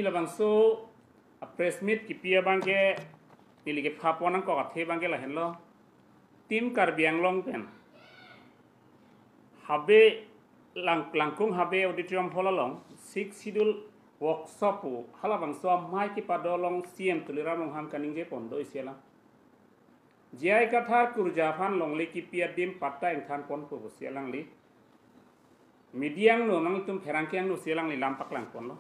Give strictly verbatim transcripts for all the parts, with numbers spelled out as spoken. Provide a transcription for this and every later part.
Labangso a press meet kipi abangke neli kepha pon nangkok athe abangke lahenlo. Team Karbi Anglong pen Habe Lang, Langkung Habe Auditorium Hall along Sixth Schedule workshop pu halabangso amei kepado along C M Tuliram Ronghang kaningje pon do isi alam. J I Kathar Kurja aphan longle kipi adim patta ingthan ponpo pusi alangli media angno nangtum pherangke angno si alangli lam paklang ponlo.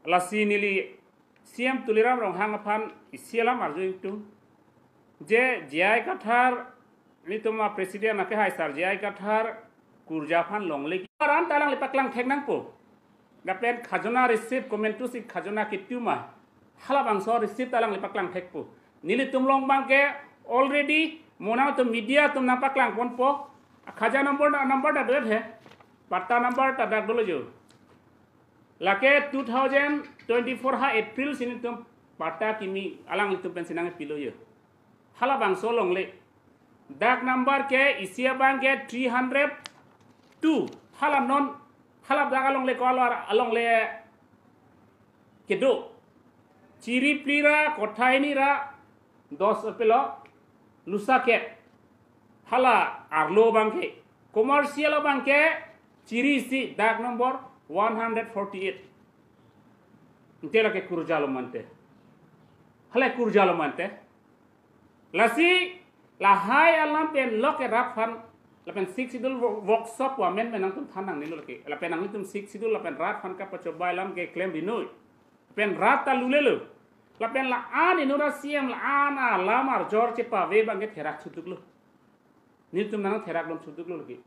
Lasi neli C M Tuliram Ronghang aphan isi alam arju ingtung. Je J I Kathar, nelitum a president akehai sar J I Kathar Kurja aphan longle ki-, aran ta alangli paklang thek nangpo. Lapen khajona receipt komantusi khajona kitu ma, halabangso receipt ta alangli paklang thekpo. Nelitum along abangke already mo nangtum media atum nangpaklang ponpo. Khaja number, number ta do-et he. Patta number ta dak dolo jo. Lake two thousand twenty-four ha April si nelitum patta kimi alanglitum pensi nangpilo jo. Halabangso longle. Dak number ke isi abangke three hundred two. Hala non, hala dak alongle ko alo alongle kedo. Chiri phli ra, kotha hini ra, dos pelo, lusa ke. Hala arlo abangke. Commercial abangke chiri isi dak number one hundred forty-eight. Ante lake Kurja along mate. Hala Kurja along mate. Lasi lahai alam pen lok ke rat aphan, lapen Sixth Schedule wo-, workshop pu amen pen nangtum than nangnelo lake. Lapen nanglitum Sixth Schedule lapen rat aphan kapachobai alam keklem rinoi. Lapen rat ta lulelo. Lapen la-an inut a C M la-an alam arjor chepave abangke therak thutuklo. Nelitum nangtherak dun thutuklo lake.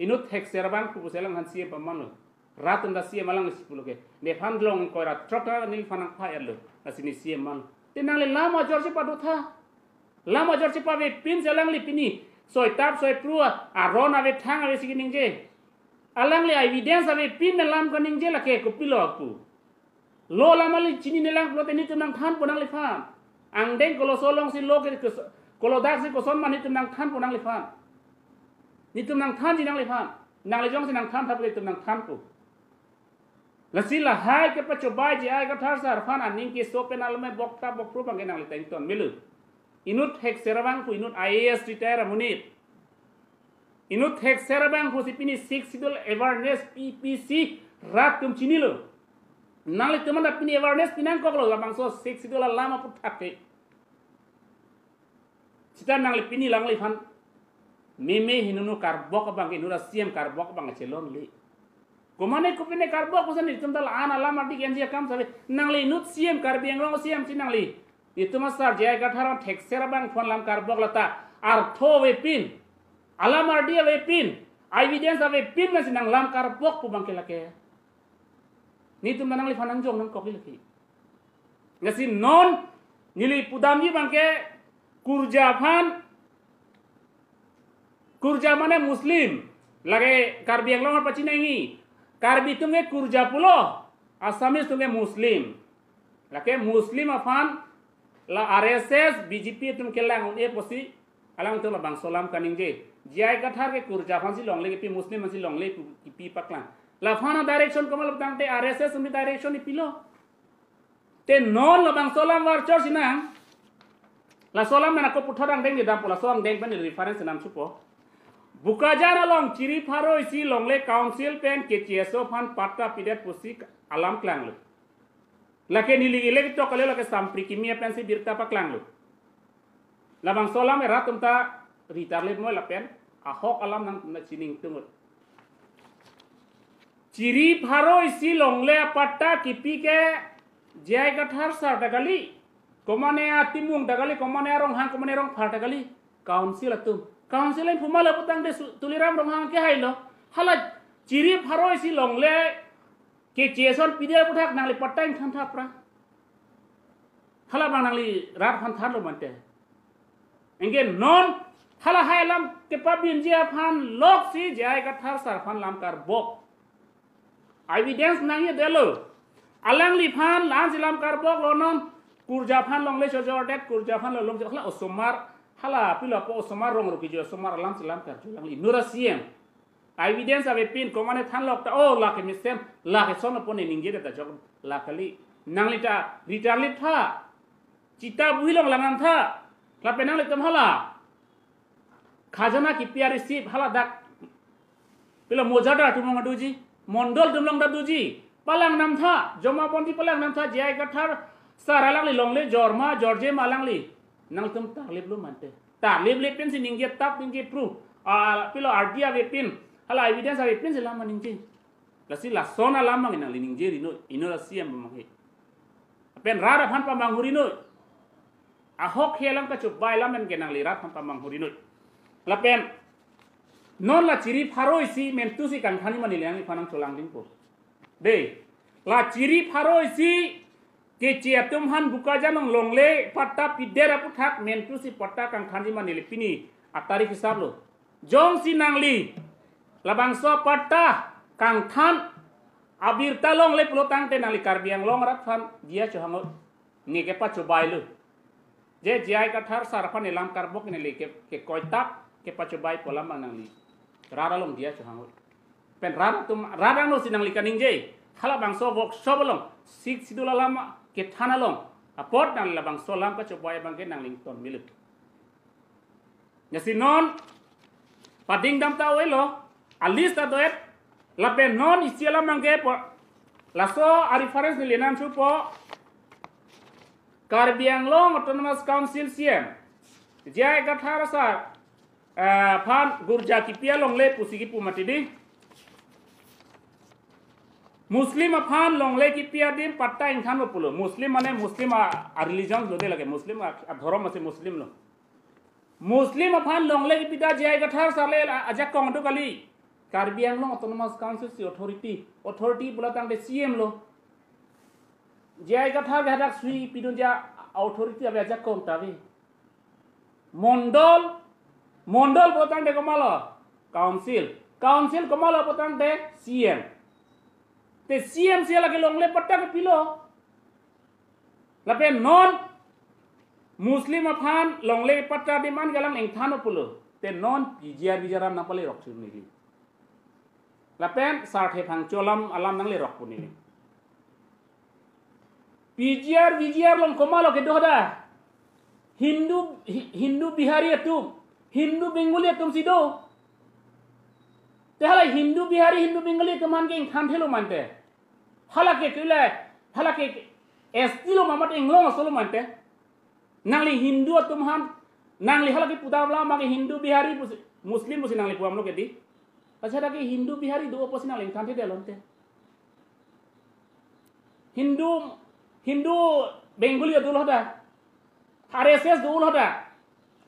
Inut thekser abang pu pusi alang aphan C M pamanlo. Rat atum ta C M alangsi pulo ke. Nephan long koi rat throk ta neliphan nangpha-etlo. Lasi ne C M manlo. Te nangli lam ajor chepadotha. Lam ajor chepavepin si alangli pini soi tap soi phru aron avethang ave si keningje. Alangli evidence avepin pen lam kaningje lake, kopilo pu. Lo alam alangli chinine lang pulote nelitum nangthanpo nangliphan. Angdeng koloso alongsi lo ke kos-, kolodaksi koson ma nelitum nangthanpo nangliphan. Nelitum nangthanji nangliphan. Nangli jongsi nangthan thap nelitum nangthanpo. Lasi lahai kepachobai J I Kathar sar aphan aning keso pen alame bokta bokphru abangke nangli ta ington melo. Inut thekser abang pu inut I A S retire amonit. Inut thekser abang pusi pini Sixth Schedule awareness P P C rat atum chinilo. Nanglitum anta pini awareness pinangkoklo labangso Sixth Schedule alam aphuthak ke. Sita nangli pini alangliphan meme hinunu karbok abang inut a C M karbok abang chelonle. Komane kopine karbok pusi nelitum ta la-an alam ardi kenji akam save. Nangli inut C M Karbi Anglong C M si nangli. Nelitum asar J I Kathar thekser abang aphan lam karbok lata artho avepin, alam ardi avepin, evidence avepin pensi nanglam karbok pu abangke lake. Nelitum nangliphan nangjong nangkok lake. Lasi non neli pudamji abangke Kurja aphan, Kurja mane Muslim. Lake Karbi Anglong apachinangji. Karbi atum ke Kurja pulo, Assamese atum ke Muslim. Lake Muslim aphan la R S S, B J P atum kelang un-e pusi alangtum labangso alam kaningje. J I Kathar ke Kurja aphansi longle kipi, Muslim aphansi longle pu kipi paklang. Laphan a direction komat lo tangte R S S atum direction ipilo. Te non labangso alam arjor sinang. Laso alam nang ako puthot angdeng kedampo, laso angdeng pen reference nam supo. Bokajan along chiri pharo isi longle council pen K C S O aphan patta pidet pusi alam klanglo. Lake neli ilek tok kali lake Sampri Kimi pensi birta paklanglo. Labangso alam erat atum ta ritar let moi lapen ahok alam nang, nang chining tungut. Chiri pharo isi longle apatta kipi ke J I Kathar sar ta kali. Komane atimung ta kali, komane aronghang, komane arongphar ta kali. Council atum. Council atum puma lapu tangte su-, Tuliram Ronghang kehailo. Hala chiri pharo isi longle K C S O aphan pide aphuthak nangli patta ingthan thap ra. Hala abang nangli rat aphan thanlo mate. Anke non halahai alam kepabinji aphan loksi J I Kathar sar aphan lam karbok. Evidence nangkedetlo. Alangliphan la-ansi lam karboklo non. Kurja aphan longle chojordet, Kurja aphan lo long hala osomar, hala pilo apo osomar rong ruki jo osomar alamsi lam karju alangli inut a C M. Evidence avepin, komatne thanlok ta, oh, lake mesen, lake son apon ne ningje ta jok, la kali. Nangli ta return lip tha. Chita buhi along lang nam tha. Lapen nanglitum hala khajana kipi a-receipt hala dak, pilo mojahdar atum along doji, mondol atum along ta doji, palang nam tha. Jomabandi palang nam tha. J I Kathar sar alangli longle jor ma jorje ma alangli, nangtum tarlip lo mante. Tarlip le pensi ningje tap ningje pru. Ah, pilo ardi avepin, hala evidence avepin si lam ningje. Lasi lason alam abang nangli ningje ri noi, inut a-C M abang he. Lapen rat aphan pamanghu ri noi. Ahokhe alam kachobai alam pen ke nangli rat aphan pamanghu ri noi. Lapen non la chiri pharo isi mentu si kangthan ma neli nangli aphan nangcholangdingpo. Dei, la chiri pharo isi Keche atum aphan Bokajan along longle patta pidet aputhak mentu si patta kangthan ma neli pini atarik hisap lo. Jongsi nangli labangso patta kangthan abirta longle pulo tangte nangli Karbi Anglong arat aphan diya chohang noi. Ne kepachobai lo. Je J I Kathar sar aphan elam karbok neli ke, kekoitap kepachobai pu alam abang nangli rat along diya chohang noi. Pen rat atum, rat angno si nangli kaningje. Halabangso workshop along, Sixth Schedule alam kethan along, apot nangli labangso alam kachobai abang ke nangli ington melo. Lasi non pading dam ta oi lo, a-list ta do-et, lapen non isi alam abang ke po, laso a-reference neli nangthupo, Karbi Anglong Autonomous Council C M, J I Kathar sar, eh, aphan gurja kipi alongle pusi kipu mati dei. Muslim aphan longle kipi adim patta ingthan lo pulo. Muslim mane Muslim a, a-religion lo dei lake. Muslim a, adhorom masi Muslim lo. Muslim aphan longle kipi ta J I Kathar sar le a, ajakong do kali. Karbi Anglong Autonomous Council si authority. Authority pulo tangte C M lo. J I Kathar ke hadak sui pidunji authority ave ajakong ta ave. Mondol, mondol pulo tangte komatlo? Council. Council komatlo pulo tangte C M. Te C M si lake longle patta kepilo? Lapen non Muslim aphan longle patta demand ke alang ingthan pulo. Te non P G R V G R alam nangpale rok chun neli. Lapen sarthe phangcho alam, alam nangle rokpo neli. P G R V G R along komatlo kedo hadak? Hindu, Hi-, Hindu Bihari atum, Hindu Bengali atum si do. Te hala Hindu Bihari, Hindu Bengali atum aphan ke ingthan thelo mante. Hala ke kile, hala ke S T lo ma mate inglong aso lo mante. Nangli Hindu atum aphan, nangli hala ke pudam lama ke Hindu Bihari pusi, Muslim pusi nangli puam lo ke dei. Achha, hadak ke Hindu Bihari do apotsi nangli ingthan thedetlo ante. Hindu, Hindu Bengali do lo hadak. R S S do lo hadak.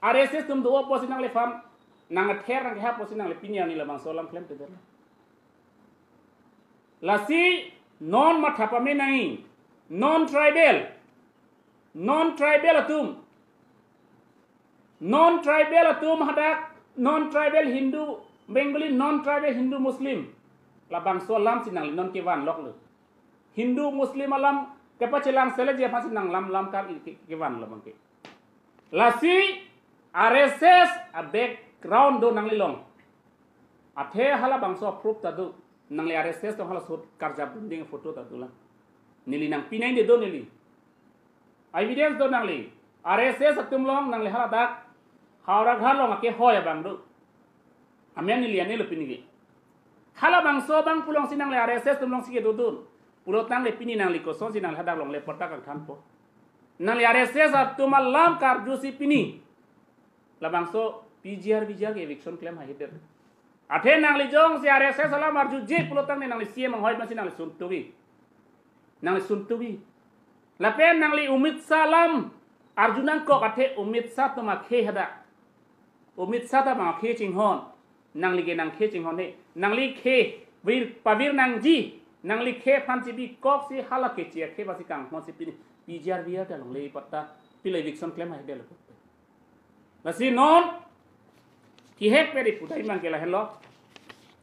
R S S atum do apotsi nangliphan, nangther nangkehap apotsi nangli pini arni labangso alam klemtedetlo. Lasi non matha pame nangji, non-tribal, non-tribal atum, non-tribal atum hadak, non-tribal Hindu Bengali, non-tribal Hindu Muslim. Labangso alam si nangli non kevan loklo. Hindu Muslim alam kepachelang seleji aphan si nang lam lam kar ke, kevan lo abang ke. Lasi R S S a-background do nangli along. Athe halabangso proof ta do. Nangli R S S along hala sut karjap dunding photo ta dolang. Neli nangpi nangji do neli. Evidence do nangli. R S S atum along nangli haladak Howraghat along akehoi abang do. Amen neli anelo pini ke. Halabangso abang pu alongsi nangli R S S atum alongsi kedodun. Pulo tangte pini nangli kosonsi nangli hadak longle patta kangthanpo? Nangli R S S atum alam karjusi pini labangso P G R V G R ke eviction klem haihedet. Athe nangli jongsi R S S alam arjuje pulo tangte nangli C M anghoi masi nangli suntugi. Nangli suntugi. Lapen nangli Amit Shah alam arju nangkok, athe Amit Shah atum akhei hadak. Amit Shah ta abang akhei chinghon. Nangli ke nangkhei chinghon he. Nangli khei vir pavir nangji. Nangli khei aphan chibi koksi hala keche akhei basi kanghon si pini P G R V G R ta longle patta, pilo eviction klem haidetlo. Lasi non kihek peri pudai mang ke lahenlo.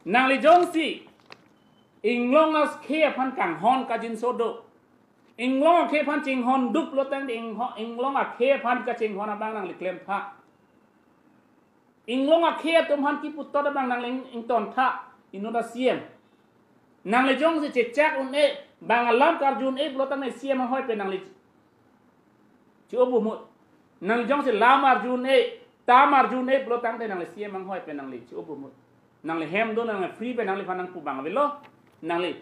Nangli jongsi inglong akhei aphan kanghon kajinso do, inglong akhei aphan chinghon duk lo tangte ingho-, inglong akhei aphan kachinghon abang nangli klem tha. Inglong akhei atum aphan kipu tot abang nangli ing-, ington tha. Inut a-C M. Nangli jongsi chechak un-e, bang alam karju un-e pulo tangte C M anghoi pen nangli chi-obu mut. Nangli jongsi lam arju un-e, tam arju un-e pulo tangte nangli C M anghoi pen nangli chi-obu mut. Nangli hem do, nangli free pen nangliphan nangpu abang avelo. Nangli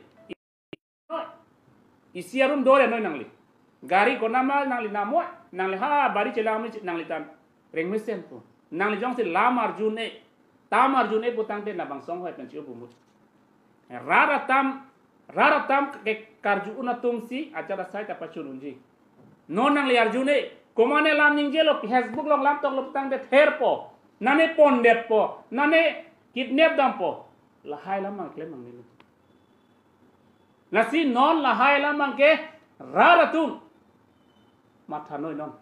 isi arum dore noi nangli. Gari konat ma nangli namoi, nangli ha bari chelang mi nangli tan reng mesenpo. Nangli jongsi lam arju un-e, tam arju un-e pu tangte labangso anghoi pen chi-obu mut. Rat atam, rat atam ke karju un atumsi ajat asai ta pachun unji. Non nangli arju un-e, komatne lam ningjelo, Facebook along lam toklo pu tangte therpo, nane pondetpo, nane kidnap dampo. Lahai alam abang klem nangne. Lasi non lahai alam abangke rat atum matha noi non.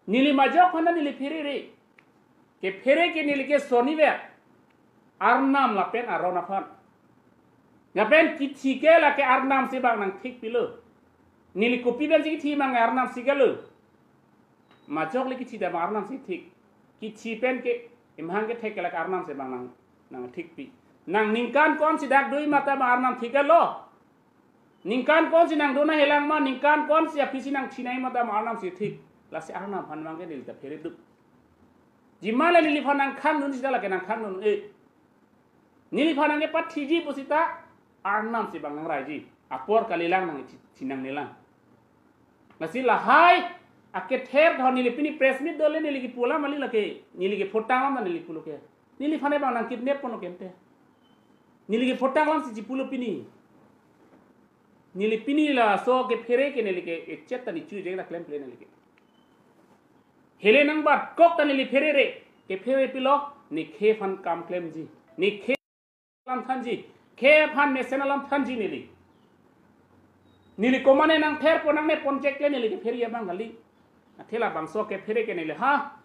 Neli majok aphan neli pherere. Kephere ke neli ke soniver. Arnam lapen aron aphan. Lapen kithi ke lake arnam si bang nangthik pilo. Neli kopi pensi kithi mang arnam si kalo. Majok le kithi ta bang arnam si thik. Kithi pen ke imhang kethek ke lake arnam si bang nang, nangthik pi. Nang ningkan ko-ansi dak dui mata bang arnam thik lo. Ningkan ko-ansi nang dona helang ma, ningkan ko-ansi aphisi nang chinai mata bang arnam si thik. Lasi arnam aphan abangke neli ta phere duk. Jima le neliphan nangkhang dun sita lake nangkhang dun-e. Neliphan nangkepathiji pusita arnam si bang nangraiji. Apor kalilang nang chi-, chinang nelang. Lasi lahai akether thon neli pini press meet dole neli kipu alam kali lake. Neli kepho tanglam neli pulo ke. Neliphan abang nangkidnap ponlo kente. Neli kepho tanglam si chipulo pini. Neli pini laso kephere ke neli ke echet ta ne chu jeng ta klem ple neli ke. Hele nangbat kok ta neli pherere. Kephere pilo, ne khei aphan kam klemji. Ne khei alam thanji. Khei aphan mesen alam thanji neli. Neli komatne nangtherpo nangne ponchek le neli kephere abang kali. Athe labangso kephere ke neli ha.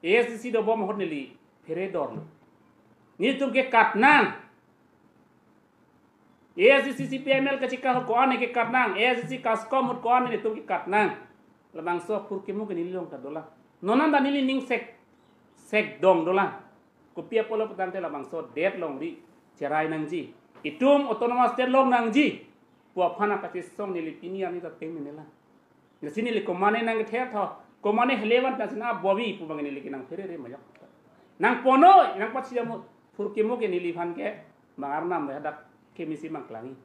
A S D C dobom ahut neli phere dor. Netum ke kat nang. A S D C C P I M L kachika ahut ko-an ke kat nang. A S D C CASCOM ahut ko-an netum ke kat nang. Labangso phurkimo ke neli along ta dolang. Non an ta neli ning sek, sek dong dolang. Kopi apotlo pu tangte labangso det longri cherai nangji. Itum autonomous state long nangji pu aphan kachesong neli pini arni ta tengne nelang. Lasi neli komatne nangkether tho, komatne helevan ta sina bobi pu abang neli ke nangpherere majok. Nangpon noi, nangpachijam noi, phurkimo ke neliphan ke bang arnam le hadak kemisi bang klangji.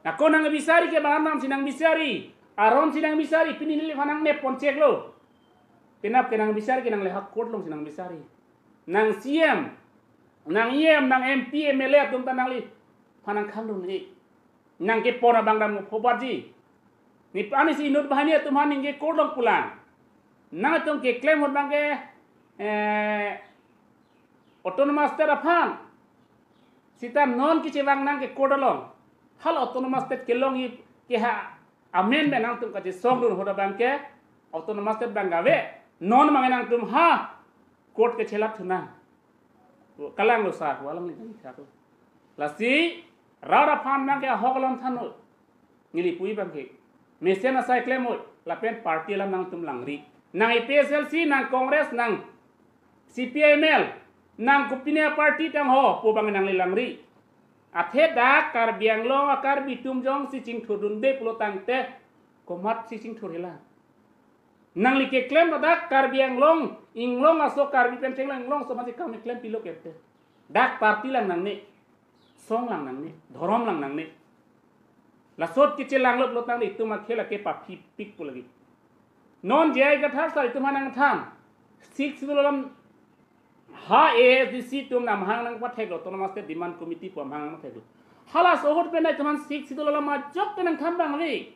Ako nangbisari ke bang arnam si nangbisari, aron si nangbisari, pini neliphan nangne poncheklo. Penap ke nangbisari ke nang le ha court along si nangbisari. Nang C M, nang E M, nang M P, M L A atum ta nangliphan nangkhang dun-e. Nangkepon abang dam phobatji. Ne arnisi inut banghini atum aphan ningje court along pulang. Nangtum keklem ahut abangke, eh, autonomous state aphan. Sita non kechevang nang ke court along. Hala autonomous state kelongji ke ha amen be nangtum kachesong dun ahut abangke autonomous state abang gave. Non abang nangtum ha court ke chelat thunang. Kalanglo sar, walang ni sar. Lasi, rat aphan abangke ahok alam than noi. Neli pu abangke. Mesen asai klem noi, lapen party alam nangtum langri. Nang A P H L C, nang Congress, nang C P I M L, nang kopine party tangho, pu abang nangli langri. Athe dak Karbi Anglong a Karbi atum jongsi chingthur dunde pulo tangte, komatsi chingthur helang. Nangli keklem ladak Karbi Anglong, inglong aso Karbi pen chenglong inglong aso masi kam klem pilo kete. Dak party lang nangne, song lang nangne, dhorom lang nangne. Laso ahut kechelanglo pulo tangte itum akhei lake paphipik pu lagi. Non J I Kathar sar itum aphan nangthan. Sixth Schedule alam ha A S D C atum nang amahang nangpatheklo, Autonomous State Demand Committee pu amahang nangpatheklo. Halaso ahut pen itum aphan Sixth Schedule alam ajok pen nangthan abang ave.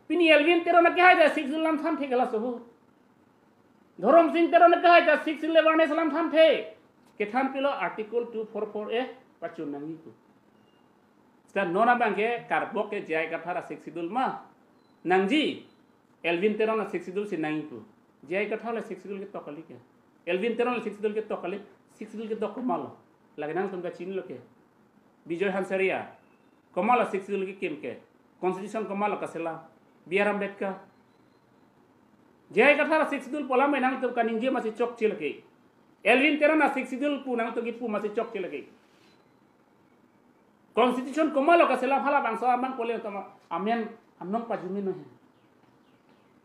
Pini Elwin Teron akehai ta Sixth Schedule alam thanthe halaso ahut. Dhorom Sing Teron akehai ta Sixth Schedule awareness alam thanthe. Kethan pilo Article two four four A pachun nangji pu. Seta non abangke karbok ke J I Kathar a Sixth Schedule ma nangji. Elwin Teron a Sixth Schedule si nangji pu. J I Kathar le Sixth Schedule ketok kali ke. Elwin Teron le Sixth Schedule ketok kali. Sixth Schedule ketok komatlo? Lake nangtum ta chinilo ke. Bijoy Hansaria. Komatlo Sixth Schedule kekim ke? Constitution komatlo kaselam? B R Ambedkar. J I Kathar a Sixth Schedule pu alam nangtum kaningje masi chokche lake. Elwin Teron a Sixth Schedule pu nangtum kipu masi chokche lagi. Constitution komatlo kaselam halabangso aman pole tama amen anong pajume no he.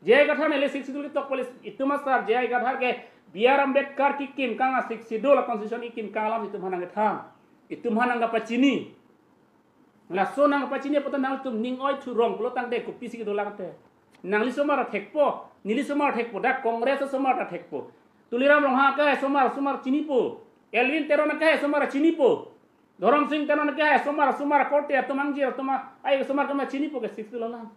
J I Kathar neli Sixth Schedule ketok pole itum asar J I Kathar ke B R Ambedkar kikim kang a Sixth Schedule a constitution kikim kang alam itum aphan nangkethan. Itum aphan nangkapachini. Laso nangpachini apot nangtum ning oi thurong pulo tangte kopisi kedolang te. Nangli osomar thekpo, neli osomar thekpo, dak Congress osomar ta thekpo. Tuliram Ronghang ke osomar, osomar chinipo. Elwin Teron ke osomar chinipo. Dhorom Sing Teron ke osomar, osomar korte atum angjir atum ai osomar atum chinipo ke Sixth Schedule alam.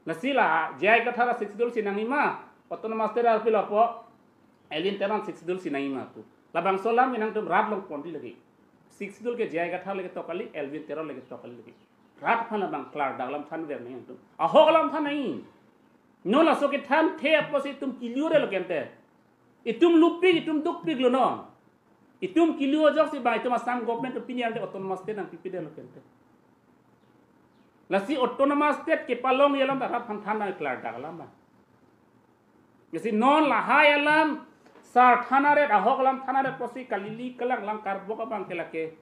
Lasi la J I Kathar Sixth Schedule si nangji ma, Autonomous State arpi lapu Elwin Teron Sixth Schedule si nangji ma pu. Labangso alam nangtum rat longponji lagi. Sixth Schedule ke J I Kathar le ketok kali, Elwin Teron le ketok kali lagi. Rat aphan labang klardak alam thanver nangtum. Ahok alam than nangji. Non laso kethanthe apotsi itum kiliore lo kente. Itum lupik, itum dukpiklo non. Itum kilo ajoksi bang itum Assam government atum pini ante Autonomous State nangpipedetlo kente. Lasi Autonomous State kepalongji alam ta rat aphan than nangklardak alam bang. Lasi non lahai alam sar than aret, ahok alam than aret apotsi kalili kalang lang karbok abang ke lake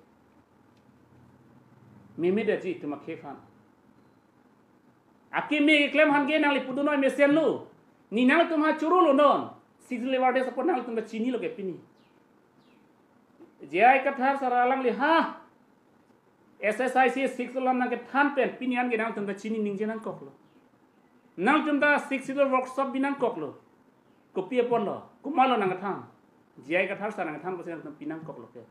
meme detji itum akhei aphan. Akimi keklem aphan ke nangli pudun noi mesenlo. Ne nangtum ha chorolo non. Sixth Schedule awarded apot nangtum ta chinilo ke pini. J I Kathar sar alangli ha S S I C Sixth Schedule alam nangkethan pen pini an ke nangtum ta chini ningje nangkoklo. Nangtum ta Sixth Schedule workshop bi nangkoklo. Kopi aponlo, komatlo nangkethan. J I Kathar sar nangkethan apotsi nangtum pi nangkoklo ke.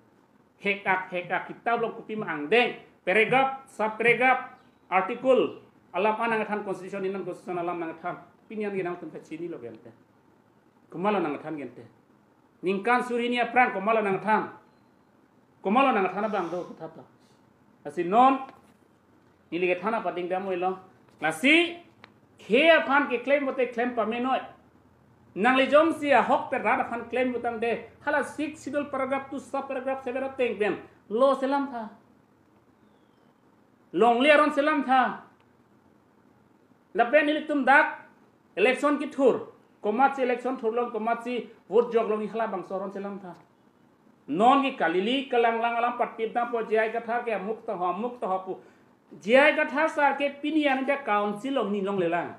Hek ak, hek ak, kitab along kopi ma angdeng, paragraph, sub paragraph, article, alam an nangkethan, constitution, Indian constitution alam nangkethan. Pini an ke nangtum ta chinilo kente. Komatlo nangkethan kente. Ningkan suri hini aphrang komatlo nangkethan. Komatlo nangkethan abang do kutha ta. Lasi non neli kethan apading dam oilo. Lasi khei aphan keklem pote klem pame noi. Nangli jongsi ahok pen rat aphan klem putangte hala Sixth Schedule paragraph two sub paragraph seven ateng pen lo selam tha. Longle aron selam tha. Lapen nelitum dak election kethur, komatsi election thurlong, komatsi vote joklong, halabangso aron selam tha. Non ke kalili kalanglang alam patpip dampo, J I Kathar ke amuk ta ho, amuk ta ho pu. J I Kathar sar ke pini an India Council along ne longlelang.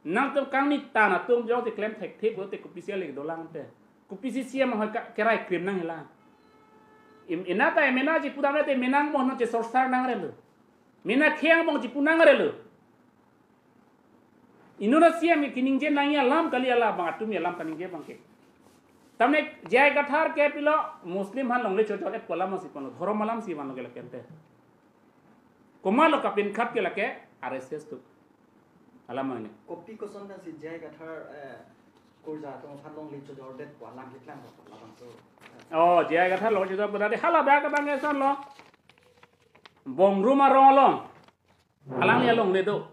Nangtum kangni tan atum jongsi klem thekthe pulote kopisi le dolang te. Kopisi C M ahoi ka kerai krim nang hela. Im, ina ta mena ji pudam te mena angbong non chesorsar nangrelo. Mena khei angbong ji pu nangrelo. Inut a C M kiningje nangji alam kali, halabang atum alam kaningje abang ke. Tamne J I Kathar ke pilo Muslim aphan longle chojor-et pu alam si ponlo, dhorom alam si vanlo ke lake ante. Komatlo kapinkhat ke lake R S S tu. Alam mane. Kopi koson ta si J I Kathar, eh, kurja atum aphan longle chojordet pu alam keklang ko labangso. Oh, J I Kathar longle chojor pu tadi haladak abang esonlo. Bongruma rong along. Alangli alongle do.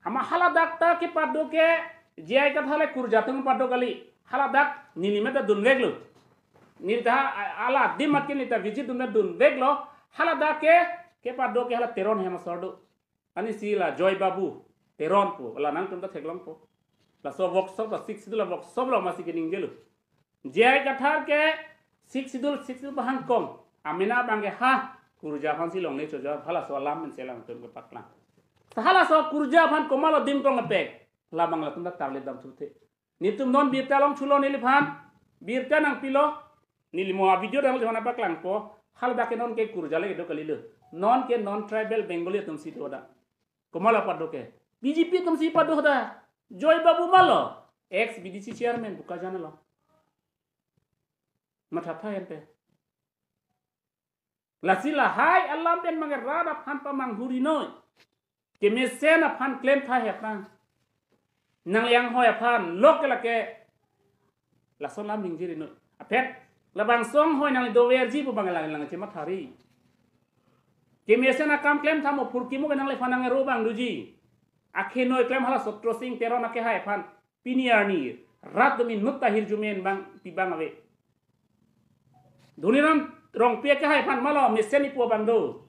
Hama haladak ta kepado ke J I Kathar le kurja atum pado kali. Haladak neli meta dunveklo. Neli ta a-, hala adim mat ke neli ta visit dunvek dunveklo. Haladak ke kepado ke hala Teron hem asor do. Ani si la Joy Babu Teron pu, la nangtum ta theklongpo. Laso workshop, la Sixth Schedule la workshop lo masi keningjelo. J I Kathar ke Sixth Schedule, Sixth Schedule bahang kong. Amena abang ke ha, kurja aphan si longle chojor, halaso alam pen si alangtum kepaklang. Sa halaso kurja aphan komatlo adim tong epek. Labang latum ta tarlip damthu the. Netum non birta long chulo neliphan. Birta nangpilo. Neli mo a video dang liphan paklangpo. Haladak ke non ke kurja le do kalilo. Non ke non tribal Bengali atum si do da. Komatlo pado ke. B J P atum si pado da. Joy Babu malo. Ex B D C chairman Bokajan along. Mathatha ente. Lasi lahai alam pen mangera aphan pamanghuri noi. Kemesen aphan klem tha he aphan. Nangli anghoi aphan lok ke lake. Lason lam ningjiri noi. Aphet labangso anghoi nangli doverji pu abang lang lang chemathari. Kemesen akam klem tha mo phurkimo ke nangliphan nangro abang doji. Akhei noi klem hala Sotro Sing Teron akehai aphan. Pini arni rat dumi nutta hirjumen bang pi abang ave. Dhoniram Rongpi akehai aphan malo mesen ipo abang do.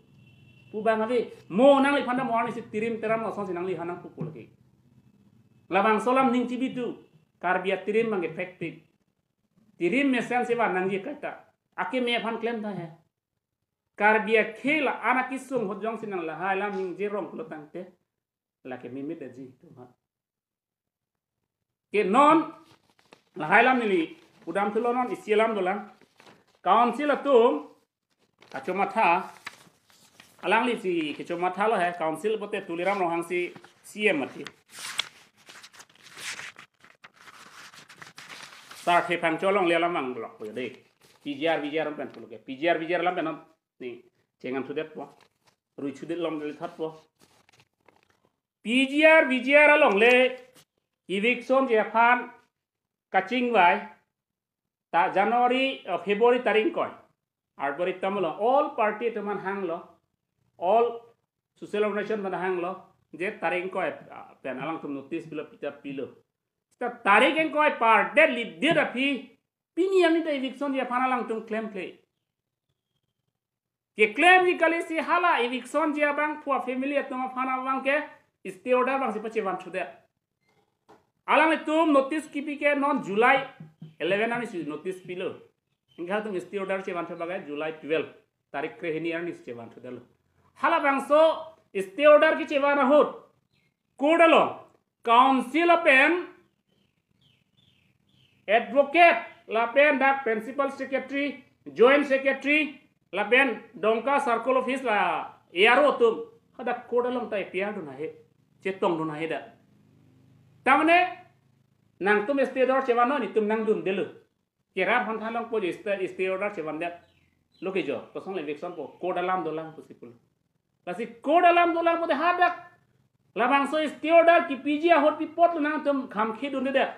Pu abang ave. Mo nangliphan ta mo arni si Tirim Teron lo asonsi nangliphan nangpupo lake. Labangso alam ning chibitu. Karbi atirim abang ke phekpik. Tirim mesen si van nangji kaita. Akeme aphan klem ta he. Karbi akhei la-an akesung ahut jongsi nang lahai alam ningje rong pulo tangte, lake mimit aji atum ha. Ke non lahai alam neli pudam thulo, non isi alam dolang. Council atum kachomatha, alanglisi kachomatha lo he, council pote Tuliram Ronghang si C M mati. Sarthe Phangcho alongle alam vanglo ko de. P G R, V G R pen pulo ke. P G R, V G R alam pen non ni chengan thudet po. Rui thudet, longledet po. P G R, V G R alongle eviction ji aphan kachingvai ta January, uh, February tarik ingkoi. Arboretum along all party atum aphan hanglo, all social organization aphan hanglo, je tarik ingkoi, uh, pen alangtum notice pilo, pita pilo. Seta tarik ingkoi pardet lipdir aphi, pini arni ta eviction ji aphan alangtum klemkle. Keklemji kali si hala eviction ji abangphu a-family atum aphan abang ke stay order abang si pachevan thudet. Alanglitum notice kipi ke non July eleven arni si notice pilo. Anke halatum stay order chevan thu bang ke July twelve, tarik krehini arni si chevan thudetlo. Halabangso stay order kechevan ahut court along council lapen advocate lapen dak principal secretary, joint secretary lapen Dongka circle office la A R O atum hadak court along ta appear dun ahe, chetongdun ahe dak. Tamane nangtum stay order chevan non, itum nangdundelo. Ke rat aphan thanlongpo je stay, stay order chevandet. Lo ke jo, kosongle eviction po, court alam dolang pusi pulo. Lasi court alam dolang pote hadak labangso stay order kipiji ahut pi apotlo nangtum khamkhe dundedet.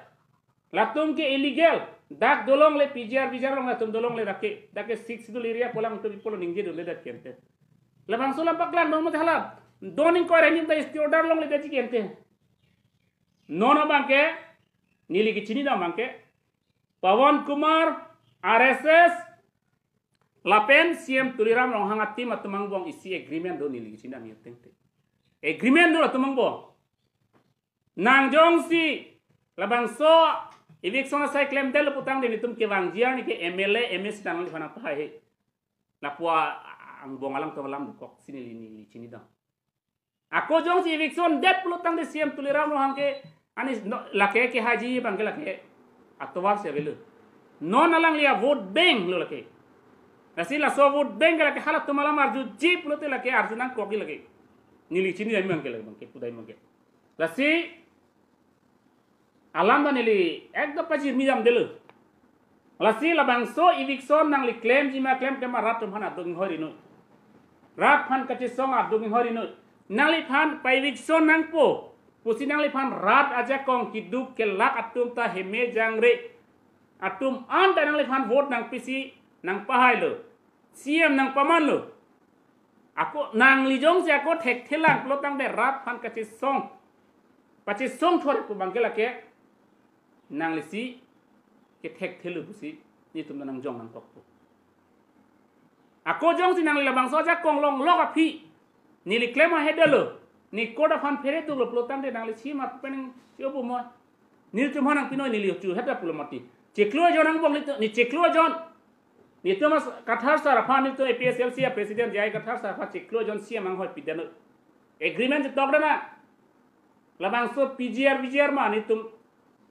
Latum ke illegal, dak dolongle P G R V G R along latum dolongle dak ke, dak ke Sixth Schedule area pu alangtum pi apotlo ningje dundedet kente. Labangso alam paklangdun mate hala don ingkoi ra nim ta stay order longledetji kente. Non abang ke neli kechinidam abang ke Pawan Kumar, R S S, lapen C M Tuliram Ronghang a-team atum angbong isi agreement do, neli kechinidam ya tengte. Agreement do latum angbong. Nang jongsi labangso eviction asai klemdetlo putangte nelitum kevangji arni ke M L A, M A C tang nangli aphan pahai he. Lapu angbong alangtum alam dokok si neli, neli chinidam. Ako jongsi eviction det pulo tangte C M Tuliram Ronghang ke, ani no, lake kehaiji abang ke lake atovar si avelo. Non alangli a-vote bank lo lake. Lasi laso vote bank ke lake halatum alam arjuji pulote lake arju nangkokji lake. Neli chinidam abang ke lake abang ke pudai abang ke. Lasi alam ta neli ekdom pajirmi damdetlo. Lasi labangso eviction nangli klemji ma klemkle ma rat atum aphan aduk inghoi ri noi. Rat aphan kachesong aduk inghoi ri noi. Nangliphan pa-eviction nangpo pusi nangliphan rat ajakong keduk kelak atum ta heme jangre atum anta nangliphan vote nangpisi nangpahailo. C M nangpamanlo. Ako nangli jongsi ako thekthelang pulo tangte rat aphan kachesong, pachesong thor pu abang ke lake nanglisi kethekthelo pusi nelitum nangjong nangkokpo. Ako jongsi nangli labangso ajakong longlok aphi neli klem ahedetlo, ne court aphan phere duklo pulo tangte nangli si mar pen si obo mo. Nelitum aphan nangpi noi, neli chu heta pulo mati. Chiklo ajon angbong nelitum, ne chiklo ajon. Nelitum as Kathar sir aphan, nelitum A P H L C a-president J I Kathar sir aphan chiklo ajon C M anghoi pidet noi. Agreement chetok dana. Labangso P G R V G R ma nelitum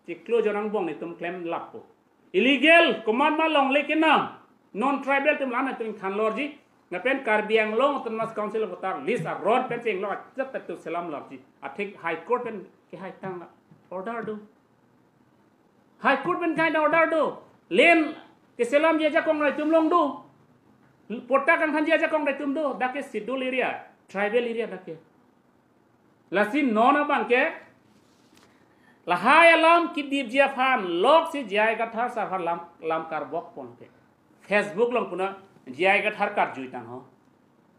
chiklo ajon angbong nelitum klem lappo. Illegal, komat ma longle kenam, non-tribal atum la-an atum thanlorji. Lapen Karbi Anglong Autonomous Council voter list aron pen chenglok ajat atum selamlorji. Athik High Court pen kehaitang la order do. High Court pen kahaitang order do. Land keselamji ajakong rai atum along do. Patta kangthanji ajakong rai atum do. Dak ke schedule area, tribal area dak ke. Lasi non abang ke lahai alam kedipji aphan loksi J I Kathar sir aphan lam, lam karbok pon ke. Facebook along puna J I Kathar karjui tang ho.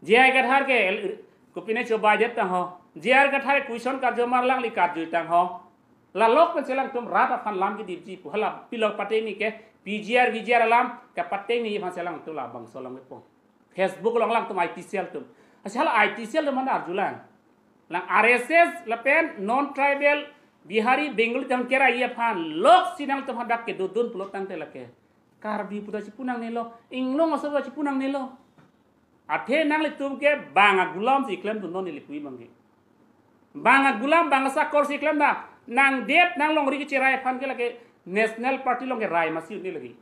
J I Kathar ke el-, kopine chobaidet tang ho. J I Kathar question karjomar alangli karjui tang ho. La lok pen si alangtum rat aphan lam kedipji pu hala pilo pateni ke P G R V G R alam ke pateni aphan si alangtum labangso alam kepon. Facebook along alangtum I T cell atum. Asal I T cell atum mana arjulang. Lang R S S lapen non-tribal Bihari Bengali atum kerai aphan loksi nangtum hadak kedodun pulo tangte lake. Karbi puta chipu nangnelo, inglong aso puta chipu nangnelo. Athe nanglitum ke bang agulam si klemdun non neli pu abang ke. Bang agulam, bang asakor si klemdam. Nangdet nanglongri kecherai aphan ke lake National Party along kerai masi un-e lake.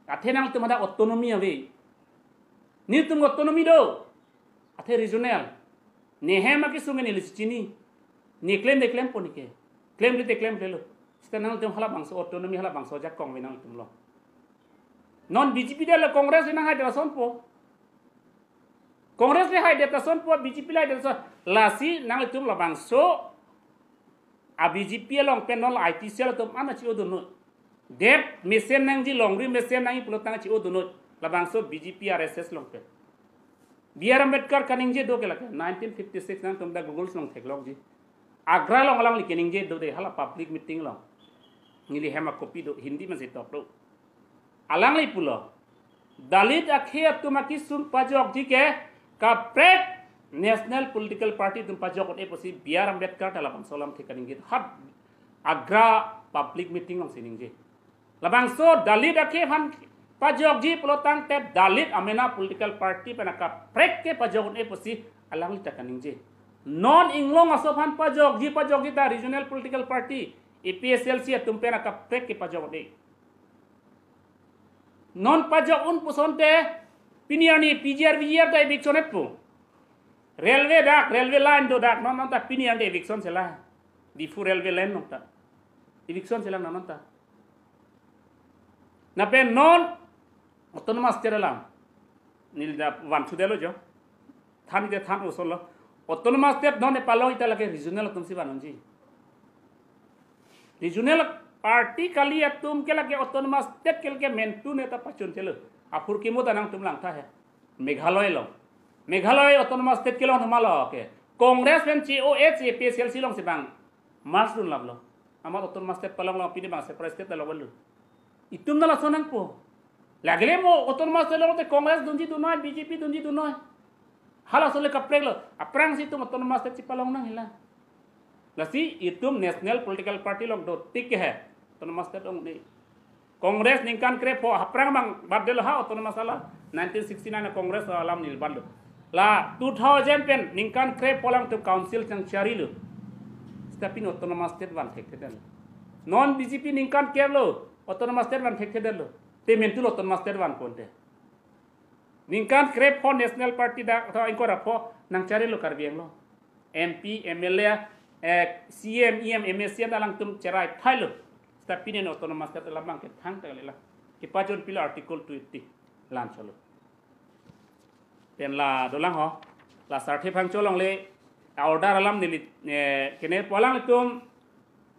Athe nangtum ada autonomy ave. Netum autonomy do. Athe regional. Ne hem akesung neli si chini. Ne klemde klempo ne ke. Klemkle te klemklelo. Seta nangtum halabangso autonomy, halabangso ajakong ave nangtum along. Non B J P det lo, Congress le nanghaidet asonpo. Congress le haidet asonpo, B J P le haidet ason. Lasi nangtum labangso a B J P along pen non I T cell atum an che-odun noi. Det mesen nangji, longri mesen nangji pulotangte che-odun noi. Labangso B J P R S S along pen. B R Ambedkar kaningje do ke lake nineteen fifty-six, nangtum ta Google along theklongji. Agra along alangli kaningje do de, hala public meeting along. Neli hem a copy do, Hindi ma si top do. Alangli pulo, Dalit akhei atum akesung pajokji ke kaprek national political party atum pajok un-e pusi B R Ambedkar ta labangso alamthe kaningje. Ha Agra public meeting along si ningje. Labangso Dalit akhei aphan pajokji pulotangte Dalit amena political party pen akaprek ke pajok un-e pusi alangli ta kaningje. Non inglong aso aphan pajokji, pajokji ta regional political party, A P H L C atum pen akaprek ke pajok un-e. Non pajok un pusonte pini arni P G R V G R ta eviction etpo. Railway dak, railway line do dak, non non ta pini arni eviction si la. Diphu railway line non ta eviction si la non non ta. Lapen non autonomous state alam. Neli ta van sudelo jo. Than ke than osonlo. Autonomous state non e palong ita lake regional atum si van unji. Regional party kali atum ke lake autonomous state ke lake mentu ne ta pachun chelo. Aphurkimo ta nangtum langtha he. Meghalaya along. Meghalaya autonomous state kelong thamalo ke. Congress pen che-o-e che A P H L C along si bang merge dun laplo. Amat autonomous state palong lo, pini bang separate state lo welu. Itum na lason nangpo. Lagile mo autonomous state lo te Congress dunji dun noi, B J P dunji dun noi. Halaso le kaprek lo. Aphrangsi itum autonomous state si palong nang hila. Lasi itum national political party along dotik ke he. Autonomous state along ne. Congress ningkan krepho aphrang bang bat detlo ha autonomous alam. Nineteen sixty-nine Congress alam neli bat lo. La two thousand pen ningkan krepho alangtum council chang charilo. Seta pini autonomous state van thekthedetlo. Non B J P ningkan kep lo autonomous state van thekthedetlo. Te mentu lo autonomous state vanponte. Ningkan krepho national party dak, tho ingkoi ra pho nangcharilo Karbi Anglong. M P, M L A, eh, C M, E M, M A C M alangtum cherai thailo. Seta pini non autonomous state alam bang ke thangta kalela. Kepachun pilo Article two eighty. Lan cholo. Pen la dolang ho. La Sarthe Phangcho along le order alam neli, eh, kene pu alanglitum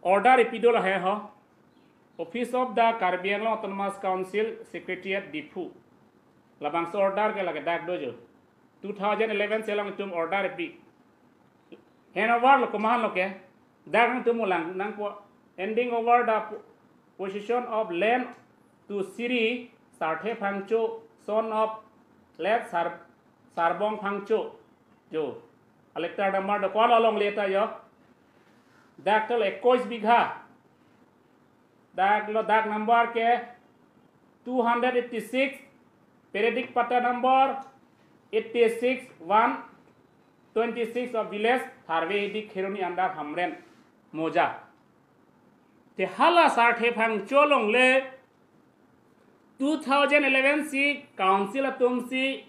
order ipi do la he ho. Office of the Karbi Anglong Autonomous Council Secretariat Diphu. Labangso order ke lake dak do jo. Two thousand eleven si alangtum order ipi. Hand over lo, komat lo ke. Dak nangtum lang nangpo, handing over the po-, possession of land to Sri Sarthe Phangcho, son of late Sar-, Sarbong Phangcho. Jo. Electoral number do ko-an along le ta jo. Dak to equis bigha. Dak lo, dak number ke two hundred eighty-six, periodic patta number eighty-six one twenty-six of village Tharve A D Kheroni under Hamren Mouza. Te hala Sarthe Phangcho along le two thousand eleven si council atum si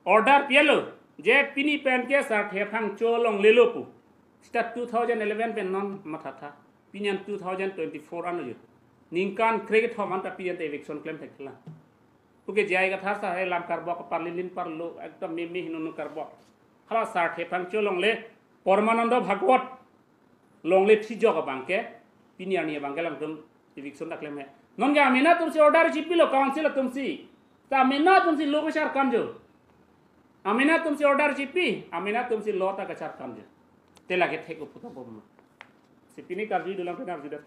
order pilo, je pini pen ke Sarthe Phangcho along lelo pu. Seta two thousand eleven pen non mathatha. Pini an two thousand twenty-four an lo jo. Ningkan krekethom anta pini anta eviction klem thekthela. Puke J I Kathar sir hai lam karbok parlin lin parlo ekdom meme hinunu karbok. Hala Sarthe Phangcho along le Parmananda Bhagwat along le thijok abang ke, pini arni abang ke alangtum eviction ta klem he. Non ke amena atum si order chipilo council atum si. Ta amena atum si law kachar kan jo. Amena atum si order chipi, amena atum si law ta kachar kan jo. Te lake thek uputa bom. Si pini karju dolang pen arju dat.